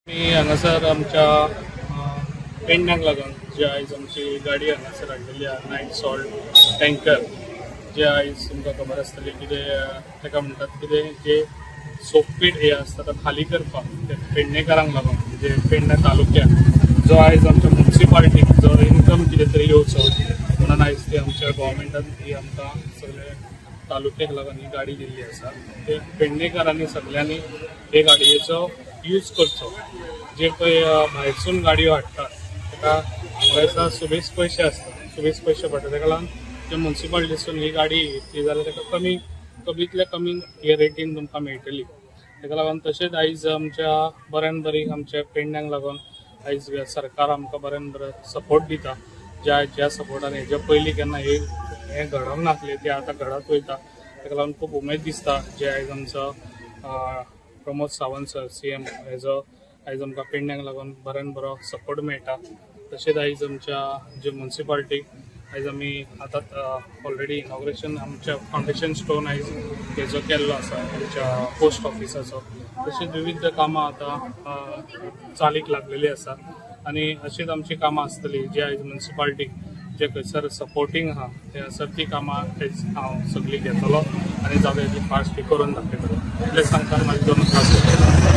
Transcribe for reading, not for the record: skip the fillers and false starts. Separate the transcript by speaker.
Speaker 1: आमी हांगासर आमच्या पेडण्याक लागून जे आयज आमची गाडी हांगासर हाडलेली आहा, नायट सॉल्ट टँकर, जे आयज तुमकां खबर आसतली कितें ताका म्हणटात, कितें जे सोकपीट हे आसता तो खाली करपाक ते पेडणेकारांक लागून, म्हणजे पेडणे तालुक्याक जो आयज आमच्या मुन्सिपालिटीक जो इन्कम कितें तरी येवचो म्हणून आयज ती आमच्या गव्हर्मेंटान ही आमकां सगळे तालुक्याक लागून ही गाडी दिल्ली आसा. ते पेडणेकारांनी सगळ्यांनी हे गाडयेचो यूज करचो. जे पळय भायरसून गाडयो हाडटात ताका म्हाका दिसता सुबेज पयशे आसता, सुबेज पयशे पडटा. ताका लागून जे मुन्सिपालिटीसून ही गाडी येतली जाल्यार ताका कमी कमीतल्या कमी हे रेटीन तुमकां मेळटली. ताका लागून तशेंच आयज आमच्या बऱ्यान बरी आमच्या पेडण्यांक लागून आयज सरकार आमकां बऱ्यान बरें सपोर्ट दिता. ज्या ज्या सपोर्टान हेज्या पयलीं केन्ना हें घडोवंक नासलें तें आतां घडत वयता. ताका लागून खूब उमेद दिसता जे आयज आमचो प्रमोद सावंत सर CM हेजो आयज आमकां पेडण्यांक लागून बऱ्यान बरो सपोर्ट मेळटा. तशेंच आयज आमच्या जे मुन्सिपालिटीक आयज आमी आतां ऑलरेडी इनॉग्रेशन आमच्या फावंडेशन स्टोन आयज हेजो केल्लो आसा आमच्या पोस्ट ऑफिसाचो. तशेंच विविध कामां आतां चालीक लागलेली आसा आनी अशीच आमची कामां आसतली. जे आयज मुन्सिपालिटीक जे खंयसर सपोर्टींग आहा ते ती कामां आयज हांव सगळीं घेतलो आनी जाता तितली फास्ट ती करून दाखयतलो. इतलें सांगतना म्हाजी दोन क्लास.